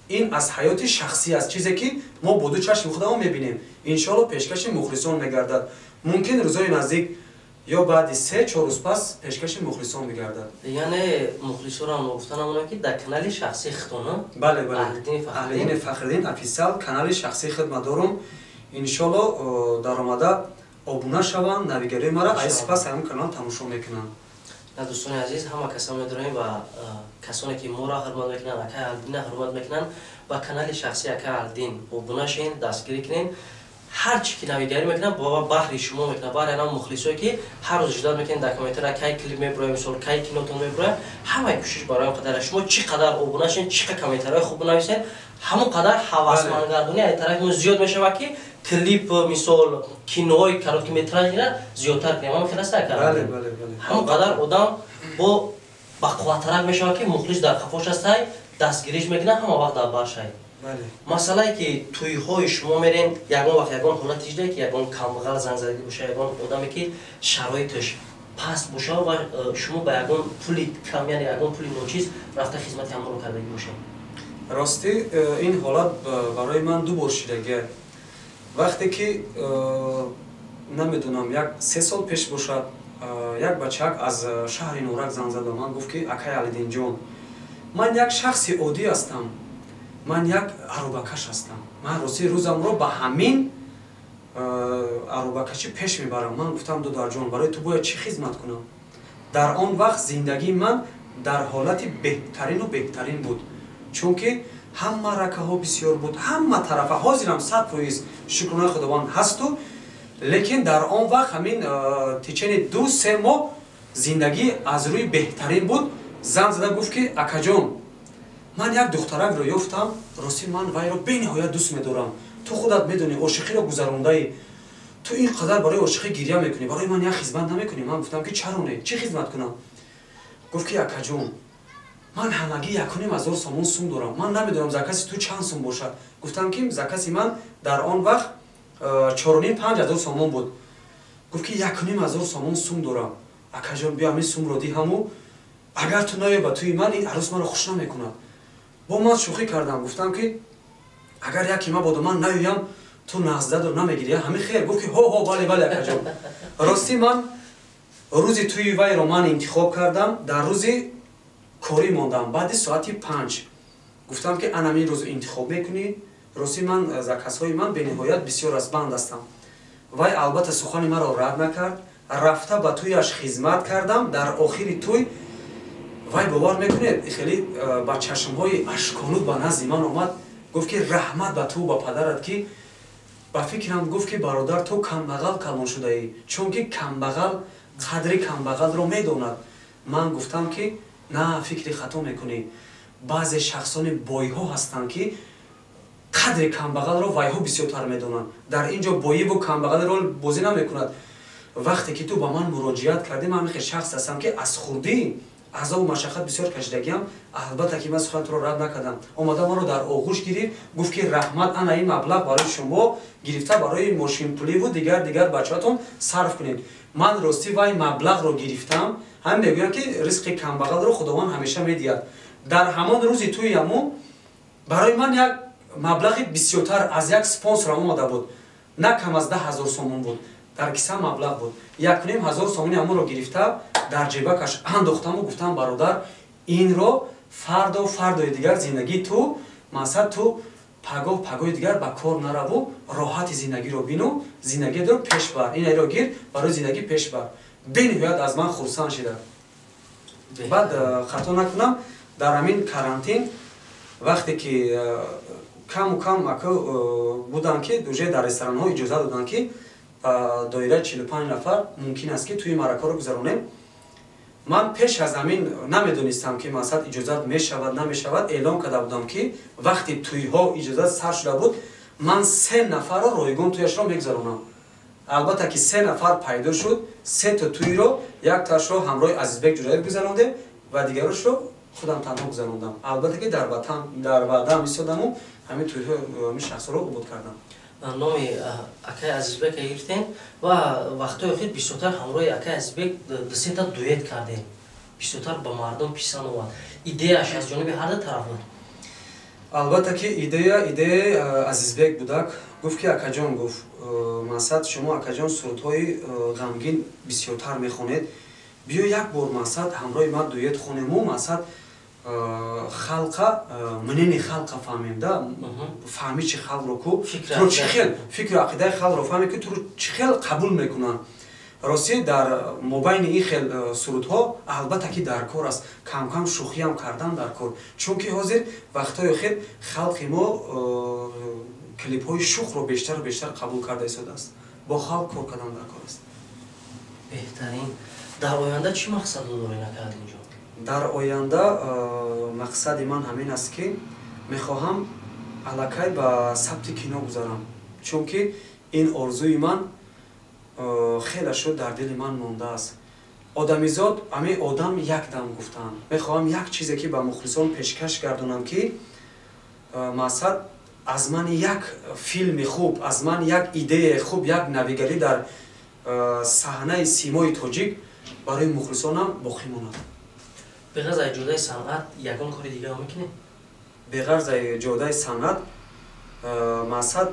Ин аз ҳаёти шахсӣ аст, чизе ки мо бо ду чашми худамон мебинем. Иншоалло, пешкаши мухлисон мегардад. Мумкин, рӯзҳои наздик ё баъди 3-4 рӯз пас пешкаши мухлисон мегардад. Яъне мухлисонро гуфта намонам, ки дар канали шахсии худтон? Бале, бале, Аҳлиддини Фахриддин официал, канали шахсии худ ма дорум. Иншоалло, даромада обуна шаванд, навигариҳои мара ай сипас ҳамин канал тамошо мекунанд. На, дӯстони азиз, ҳама касо медонем ва касоне ки моро ҳурмат мекунанд, акай Аҳлиддина ҳурмат мекунанд, ба канали шахсии акай Аҳлиддин обуна шен, дастгирӣ кунед. Ҳар чӣ ки навигарӣ мекунад, баба баҳри шумо мекунад, баҳри анам мухлисое, ки ҳар рӯз ждать мекунед дар комментария, кай клип мебуроям, мисол, кай кинотон мебуроям. Ҳамаи кӯшиш барои он қадар шумо чӣ қадар обуна шен, чӣ қадар комментариҳои хуб бинависед, ҳамон қадар ҳавасмандгардонӣ аз тарафи мо зиёд мешавад, ки клип, мисол, киноҳои короткометражира зиёдтар кунем. Ҳамон хел аст? Ҳамон қадар одам бо бақувваттарак мешавад, ки мухлис дар қафош ҳастай, дастгириш мекунад, ҳама вақт дар баршай. Масъалае, ки тӯйҳои шумо мерен, ягон вақт ягон ҳолат иждае, ки ягон камбағал зангзадагӣ боша, ягон одаме, ки шароиташ паст боша ва шумо ба ягон пули кам, яъне ягон пули ночиз рафта хизмати ҳамонро кардагӣ бошед? Ростӣ, ин ҳолат барои ман ду бор шидагия. Вақте ки намедонам, як 3 сол пеш бошад, як бачак аз шаҳри Норак занг зад ба ман, гуфт, ки акай Алидинҷон, ман як шахси оддӣ ҳастам, ман як аробакаш ҳастам, ман рости рӯзамро ба ҳамин аробакашӣ пеш мебарам. Ман гуфтам: додарҷон, барои ту бояд чӣ хизмат кунам? Дар он вақт зиндагии ман дар ҳолати беҳтарину беҳтарин буд, чунки ҳам маъракаҳо бисёр буд, ҳама тарафа. Ҳозирам 100% шукронаи Худованд ҳасту, Лекин дар он вақт ҳамин течение 2-3 моҳ зиндагӣ аз рӯи беҳтарин буд. Зан зада гуфт, ки акаҷон, ман як духтаракро ёфтам, ростӣ ман вайро бениҳоят дӯст медорам. Ту худат медонӣ, ошиқиро гузарондаӣ, ту ин қадар барои ошиқӣ гирья мекунӣ, барои ман як хизмат намекунӣ? Ман гуфтам, ки чаро не, чӣ хизмат кунам? Гуфт, ки акаҷон, ман ҳамагӣ 1,5 ҳазор сомон сум дорам, ман намедонам, закази ту чанд сум бошад. Гуфтам, ки закази ман дар он вақт 4,5-5 ҳазор сомон буд. Гуфт, ки 1,5 ҳазор сомон сум дорам, акаҷон, биё ҳамин сумро диҳаму агар ту наёй ба тӯи ман, ин арӯс маро хуш намекунад. Бо ман шӯхӣ кардам, гуфтам, ки агар яке мабодо ман наёям, ту нағздадо намегирӣ, ҳамин хел? Гуфт, ки ҳо ҳо, бале, бале, акаҷон. Ростӣ ман рӯзи тӯи вайро ман интихоб кардам, дар рӯзи корӣ мондам, баъди соати 5. Гуфтам, ки анамин рӯз интихоб мекунӣ. Ростӣ ман заказҳои ман бениҳоят бисёр аст, банд ҳастам. Вай албатта сухани маро рад накард. Рафта ба тӯяш хизмат кардам. Дар охири тӯй вай, бовар мекунед, хеле ба чашмҳои ашконуд ба назди ман омад, гуфт, ки раҳмат ба ту, ба падарат, ки ба фикрам, гуфт, ки бародар, ту камбағал калон шудаӣ, чунки камбағал қадри камбағалро медонад. Ман гуфтам, ки на, фикри хато мекунӣ, баъзе шахсони бойҳо ҳастанд, ки қадри камбағалро вайҳо бисёртар медонанд. Дар ин ҷо боиву камбағалиро бозӣ намекунад. Вақте ки ту ба ман муроҷиат кардӣ, ман ҳамин хел шахс ҳастам, ки аз хурдӣ азобу машаққат бисёр кашидагиам. Албатта ки ман сухани туро рад накардам. Омада маро дар оғӯш гирифт, гуфт, ки раҳмат, ана ин маблағ барои шумо, гирифта барои мошинпуливу дигар дигар бачаҳотон сарф кунед. Ман ростӣ вай маблағро гирифтам. Ҳамин мегӯям, ки ризқи камбағалро Худованд ҳамеша медиҳад. Дар ҳамон рӯзи тӯи ҳамун барои ман як маблағи бисёртар аз як спонсорам омада буд, на кам аз 10 000 сомон буд, дар киса маблағ буд. 1,5 ҳазор сомони ҳамонро гирифта дар ҷебакаш андохтаму гуфтам: бародар, инро фардо, фардои дигар зиндагии ту, масалан, ту пагоҳ, пагоҳи дигар ба кор нараву, роҳати зиндагиро бину, зиндагиро пеш бар, инро гир, барои зиндагӣ пеш бар. Бениҳоят аз ман хурсанд шида. Баъд хато накунам, дар ҳамин карантин, вақте ки каму кам ака буданд, ки уже дар ресторанҳо иҷоза доданд, ки ба доираи 45 нафар мумкин аст, ки тӯи маъракаро гузаронем, ман пеш аз ҳамин намедонистам, ки масалан иҷозат мешавад, намешавад. Эълон карда будам, ки вақти тӯйҳо иҷозат сар шуда буд, ман се нафарро ройгон тӯяшро мегузаронам. Албатта ки се нафар пайдо шуд. Сето тӯйро, якташро ҳамроҳи Азизбек Ҷураев гузарондем ва дигарошро худам танҳо гузарондам. Албатта ки дар ватан, дар ваъдаам истодаму ҳамин тӯйҳо, ҳамин шахсҳоро обод кардам. Номи акаи Азизбека гирифтем ва вақтҳои охир бисёртар ҳамроҳи акаи Азизбек дусета дуэт кардем, бисёртар ба мардум писанд омад. Идеяш аз ҷониби ҳар ду тараф буд? Албатта ки идея идеяи Азизбек будак. Гуфт, ки акаҷон, гуфт, мақсад, шумо, акаҷон, сурудҳои ғамгин бисёртар мехонед, биё як бор, мақсад, ҳамроҳи ман дуэт хонему, мақсад, халқа, мнение халқа фаҳмем да, фаҳми чи халқро ку туро чӣ хел фикру ақидаи халқро фаҳме, ки туро чӣ хел қабул мекунанд. Ростӣ дар мобайни ин хел сурудҳо албатта ки дар кор аст камкам шӯхиам кардан дар кор, чунки ҳозир вақтҳои охир халқи мо клипҳои шӯхро бештару бештар қабул карда истодааст. Бо халқ кор кардан дар кор аст. Беҳтарин. Дар оянда чӣ мақсадо доред, ака Аҳлиддинҷон? Дар оянда мақсади ман ҳамин аст, ки мехоҳам аллакай ба сабти кино гузарам, чунки ин орзуи ман хеле шуд, дар дили ман мондааст. Одамизод ҳамин одам як дам гуфтаанд. Мехоҳам як чизе ки ба мухлисон пешкаш гардонам, ки мақсад, аз ман як филми хуб, аз ман як идеяи хуб, як навигарӣ дар саҳнаи симои тоҷик барои мухлисонам боқӣ монад. Беғарз аз ҷодаи санъат ягон кори дигаро мекунед? Беғарз аз ҷодаи санъат, мақсад,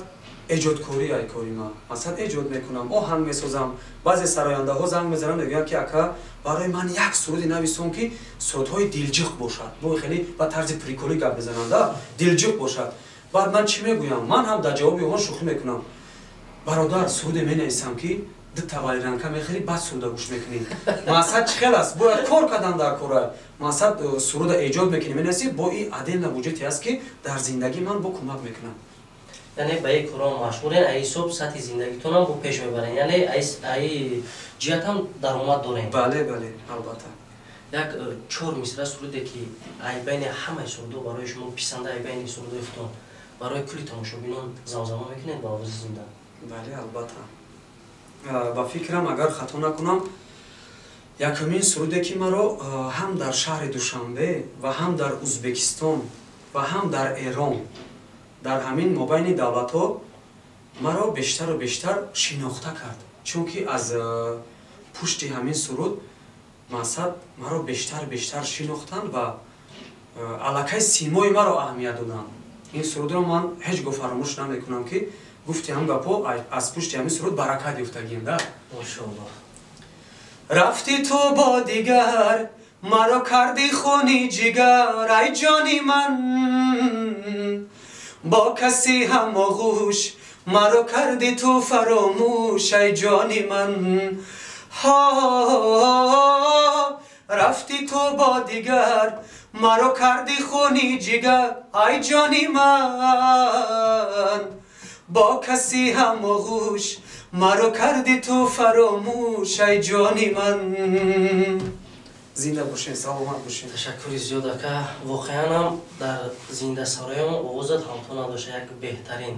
эҷодкорӣ ай кори ман. Мақсад, эҷод мекунам, оҳанг месозам. Баъзе сарояндаҳо занг мезананд, мегӯянд, ки ака, барои ман як суруди нависон, ки сурудҳои дилҷиқ бошад. Бо хеле ба тарзи приколӣ гап мезананд, дилҷиқ бошад. Баъд ман чӣ мегӯям? Ман ҳам дар ҷавоби онҳо шӯхӣ мекунам: бародар, суруде менависам, ки дута валеранка мехӯрӣ, баъд суруда гӯш мекунӣ. Мақсад, чӣ хел аст, бояд кор кардан дар кора. Мақсад, суруда эҷод мекунӣ, менависӣ, бо ин отдельно буҷете аст, ки дар зиндагии ман бо кӯмак мекунам. Яъне ба ин корон машғулен, ай ҳисоб сатҳи зиндагитонам бо пеш мебарен, яъне ай ҷиҳатам даромад дорем. Бале, бале, албатта. Як чор мисра суруде, ки ай байни ҳамаи сурудҳо барои шумо писанда, ай байни сурудҳои худтон барои кулли тамошобинон замзама мекунед ба овози зинда? Бале, албатта. Ба фикрам, агар хато накунам, якумин суруде, ки маро ҳам дар шаҳри Душанбе ва ҳам дар Узбекистон ва ҳам дар Эрон, дар ҳамин мобайни давлатҳо маро бештару бештар шинохта кард, чунки аз пушти ҳамин суруд мақсад маро бештар бештар шинохтанд ва аллакай симои маро аҳамият доданд. Ин сурудро ман ҳеҷ гоҳ фаромӯш намекунам, ки гуфти ҳам гапҳо, аз пушти ҳамин суруд баракат ёфтагием да. Мошоаллоҳ. Рафти ту бо дигар, маро карди хуни ҷигар, ай ҷони ман, бо каси ҳамоғӯш маро карди ту фаромӯш, ай ҷони ман. Ҳо, рафти ту бо дигар, маро карди хуни ҷигар, ай ҷони ман, бо каси ҳамоғӯш маро карди ту фаромӯш, ай ҷони ман. Зинда бошед, саломат бошед. Ташаккури зиёд, ака. Воқеанам дар зиндасароям овозат ҳамто надошта, як беҳтарин.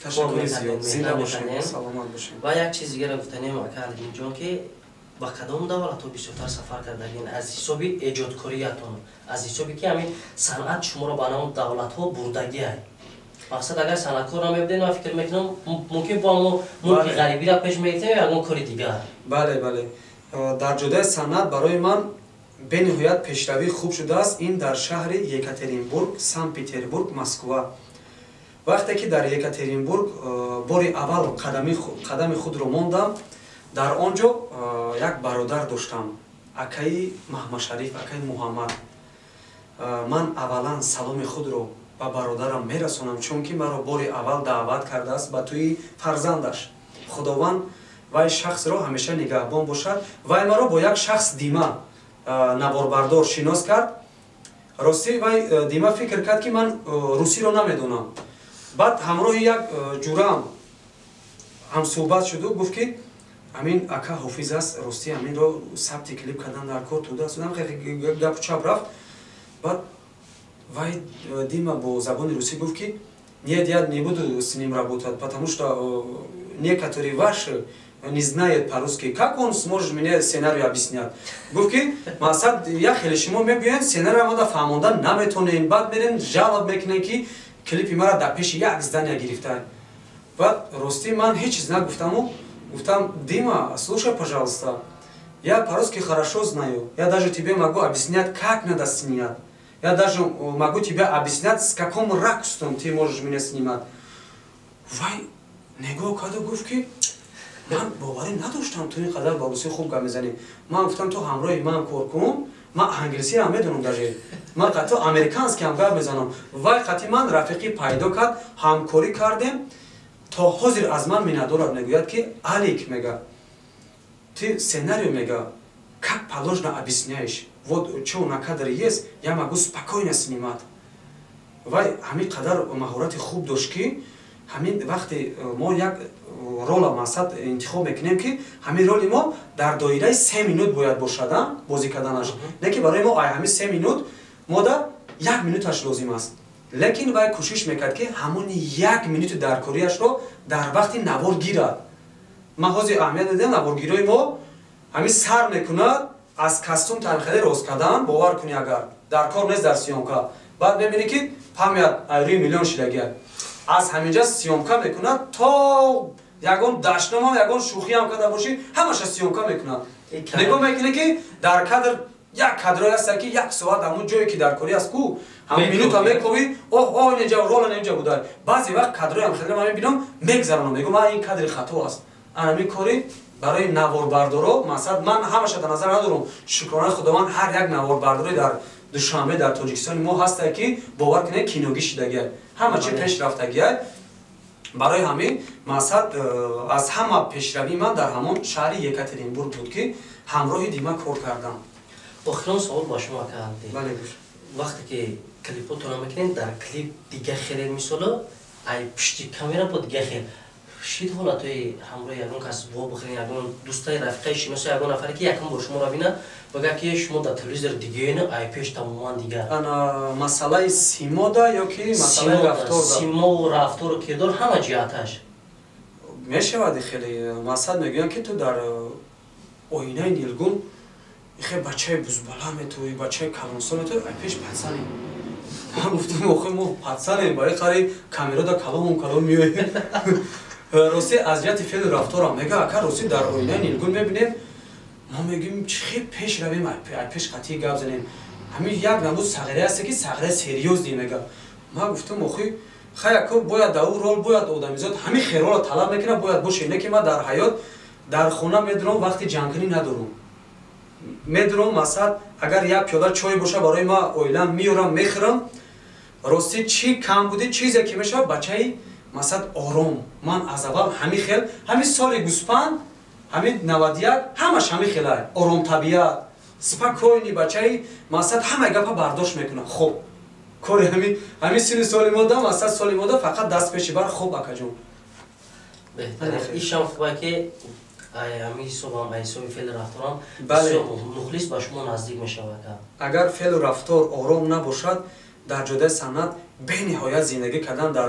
Ташаккури зиёд, зинда бошед, саломат бошед. Ва як чиз дигара гуфтанем, ака Алидинҷон, ки ба кадом давлатҳо бисёртар сафар кардагин аз ҳисоби эҷодкориятон, аз ҳисоби ки ҳамин санъат шуморо ба ҳамон давлатҳо бурдагиай? Мақсад, агар санъаткор намебудед, ман фикр мекунам, мумкин бо ҳамо мулки ғарибиро пеш мегирифтем ё ягон кори дигар. Бале, дар ҷодаи санъат барои ман бениҳоят пешравӣ хуб шудааст. Ин дар шаҳри Екатеринбург, Санкт Петербург, Москва. Вақте ки дар Екатеринбург бори аввал қадами худро мондам, дар он ҷо як бародар доштам, акаи Маҳмадшариф, акаи Муҳаммад. Ман аввалан саломи худро ба бародарам мерасонам, чунки маро бори аввал даъват кардааст ба тӯи фарзандаш. Худованд вай шахсро ҳамеша нигаҳбон бошад. Вай маро бо як шахс, Дима, наворбардор, шинос кард. Ростӣ, вай Дима фикр кард, ки ман русиро намедонам. Баъд ҳамроҳи як ҷурам ҳамсӯҳбат шуду гуфт, ки ҳамин ака ҳофиз аст, ростӣ, ҳаминро сабти клип кардан дар кор тудааст. Гапу чап рафт. Баъд вай Дима бо забони русӣ гуфт, ки нет, я не буду с ним работать, потому что некоторые ваши не знает по-русски, как он сможет мне сценарий объяснять? Гуфт, ки мақсад, як хеле шумо мебиёед, сценарий мада фаҳмонда наметонем, баъд мерен жалоб мекунем, ки клипи мара дар пеши як здания гирифта. Баъд ростӣ, ман ҳеҷ чиз нагуфтаму гуфтам: «Дима, слушай, пожалуйста, я по-русски хорошо знаю, я даже тебе могу объяснять, как надо снять, я даже могу тебе объяснять, с каком ракурсом ты можешь меня снимать». Вай нигоҳ карду гуфт, ки ман боварӣ надоштам, ту ин қадар ба русӣ хуб гап мезанӣ. Ман гуфтам: «Ту ҳамроҳи ман кор кун, ман англисиам медонам, даже ман қатъи американский ҳам гап мезанам». Вай қатъи ман рафиқӣ пайдо кард, ҳамкорӣ кардем. То ҳозир аз ман миннатдорад, мегӯяд, ки Алик, мега, ты сценарию, мега, как положено объясняешь, вот чё на кадре есть, я могу спокойно снимать. Вай ҳамин қадар маҳорати хуб дошт, ки ҳамин вақте мо як рола, мақсад, интихоб мекунем, ки ҳамин роли мо дар доираи 3 минут бояд бошад бозӣ карданаш, не ки барои мо ай ҳамин 3 минут мода як минуташ лозим аст, лекин вай кӯшиш мекард, ки ҳамон як минути даркориашро дар вақти навор гирад. Ман ҳозир аҳамият додам, наворгирои мо ҳамин сар мекунад аз костюм танхеле рост кардан, бовар кунӣ, агар дар кор нест дар съёмка, баъд мебинӣ, ки память айрӯи миллион шидагия, аз ҳаминҷа съёмка мекунад то ягон дашномам, ягон шӯхиам карда бошӣ, ҳамаша съёмка мекунад. Нигоҳ мекунӣ, ки дар кадр як кадрое ҳаста, ки як соат ҳамун ҷое ки дар корӣ аст ку, ҳамун минута мековӣ, оҳ, оҳ, инҷа рола инҷа буда. Баъзе вақт кадроям хеле ман мебинам, мегзаронам, мегӯям, ин кадри хато аст. Анами кори барои наворбардоро, мақсад, ман ҳамаша дар назар надорам. Шукронаи Худованд, ҳар як наворбардори дар Душанбе, дар Тоҷикистони мо ҳастае, ки бовар кунед, киногӣ шидагия, ҳама чи пеш рафтагия. Барои ҳамин, мақсад, аз ҳама пешравии ман дар ҳамон шаҳри Екатеринбург буд, ки ҳамроҳи Дима кор кардам. Охирон савол ба шумо, ака. Бале, гӯш. Вақте ки клипотонро мекунед, дар клип дига хеле мисоло Ай пишти камера буд гахел шид ҳолатҳои ҳамроҳи ягон кас во бихӯрен, ягон дӯстаи, рафиқаи, шиноси, ягон нафаре ки якум бор шуморо бинад, бигӯяд ки шумо дар телевизор дигаена, ай пеш тамоман дигар. Ана масъалаи симода ё ки масъалаи рафторда? Симову рафтору кирдор, ҳама ҷиҳаташ. Мешавад, хеле масад мегӯянд, ки ту дар оинаи нилгун хе бачаи бузбала метуи, бачаи калонсол метуи, ай пеш пацани. Ман гуфтам, охи мо пацанем, барои қари камерада каломон калом меоем. Рости, аз ҷиҳати феълу рафторам мега, ака, рости, дар оинаи нилгун мебинем, мо мегӯем, чӣ хел пеш равем, ай пеш қатъӣ гап занем, ҳамин як намуд сағире ҳасте, ки сағире серьёзный мега. Ман гуфтам, охи хаяко бояд дар ӯ рол бояд одамизод ҳамин хелроло талаб мекунад, бояд боше. Не ки ман дар ҳаёт дар хона медурам, вақти ҷангкунӣ надорум, медурам, масалан, агар як пиёла чой боша барои ма, оилам меёрам, мехӯрам. Ростӣ, чӣ кам будӣ, чизе ки мешавад, бачаи масалан ором. Ман аз аввал ҳамин хел, ҳамин соли гӯспанд, ҳамин 91, ҳамаш ҳамин хела оромтабиат, спокойный бачаи, масалан, ҳамаи гапа бардошт мекунад. Хоб кори ҳамин сини соли мода, масалан, соли мода фақат даст пеши бар, хоб, акаҷон. Беҳтарин, ишам хуба ки ҳамин ҳисобам, ҳисоби феълу рафторам мухлис ба шумо наздик мешавад. Агар феълу рафтор ором набошад, дар ҷодаи санъат бениҳоят зиндагӣ кардан дар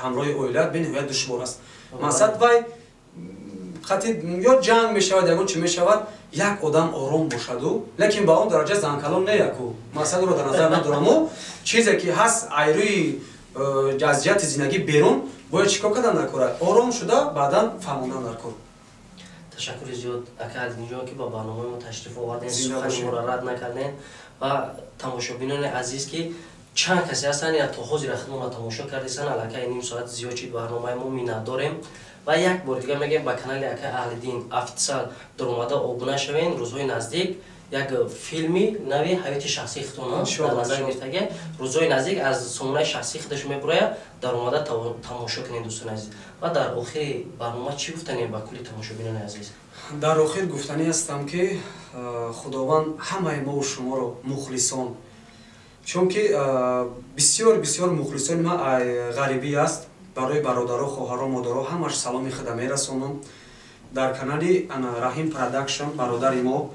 ҳамроҳи оилаат бениҳоят душвор аст. Масалан, вай қати ё ҷанг мешавад, ягон чи мешавад, як одам ором бошаду, лекин ба он дараҷа занкалон не яку, масалан, ӯро дар назар надораму, чизе ки ҳаст, айрӯи аз ҷиҳати зиндагӣ берун бояд чӣ кор кардан дар кора, ором шуда, баъдан фаҳмондан дар кор. Ташаккури зиёд, ака Алидинҷон, ки ба барномаи мо ташриф овардем, сухани моро рад накардем. Ва тамошобинони азиз, ки чанд касе ҳастанд, то ҳозира худмонро тамошо кардесанд, аллакай ним соат зиёд шид барномаи мо, миннат дорем. Ва як бор дигар мегӯем, ба канали ака Аҳлиддин Официал дуромада обуна шавен. Рӯзҳои наздик як филми нави ҳаёти шахсии худтон дар назар гирифтага, рӯзҳои наздик аз сомонаи шахсии худаш мебурояд, даромада тамошо кунед, дӯстони азиз. Ва дар охири барнома чӣ гуфтанем ба кулли тамошобинони азиз? Дар охир гуфтанӣ ҳастам, ки Худованд ҳамаи мову шуморо мухлисон, чунки бисёр бисёр мухлисони ман ғарибӣ аст, барои бародаро, хоҳаро, модаро ҳамаш саломи худа мерасонам. Дар канали Раҳим Продакшн бародари мо,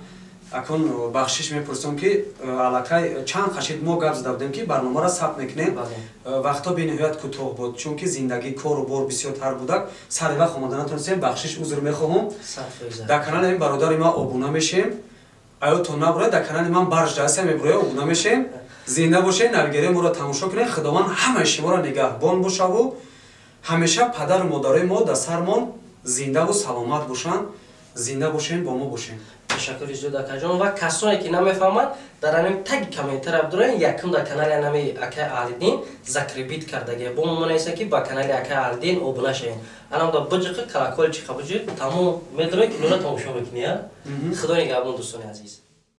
акун бахшиш мепурсам, ки аллакай чанд қашид мо гап зада будем, ки барномаро сабт мекунем, вақтҳо бениҳоят кӯтоҳ буд, чунки зиндагӣ, кору бор бисёртар будак, сари вақт омода натонистем, бахшиш, узр мехоҳам. Дар канали ҳамин бародари ма обуна мешем, аётон набурад, дар канали ман барждааса мебуроя, обуна мешем. Зинда бошед, навигариҳои моро тамошо кунед. Худованд ҳамаи шуморо нигаҳбон бошаву ҳамеша падару модарои мо дар сармон зиндаву саломат бошанд. Зинда бошем, бо мо бошем. Ташаккури зиёд, акаҷон. Ва касоне ки намефаҳманд, дар ҳамин таги комментария бидорен, якум дар канали ҳами акаи Аҳлиддин закрепить кардагия, бо мо менависад, ки ба канали акаи Аҳлиддин обуна шавед, анам да биҷиқи колокольчика биҷиқ, тамом, медоред, киноро тамошо мекунӣ. Худо нигаҳбон, дӯстони азиз.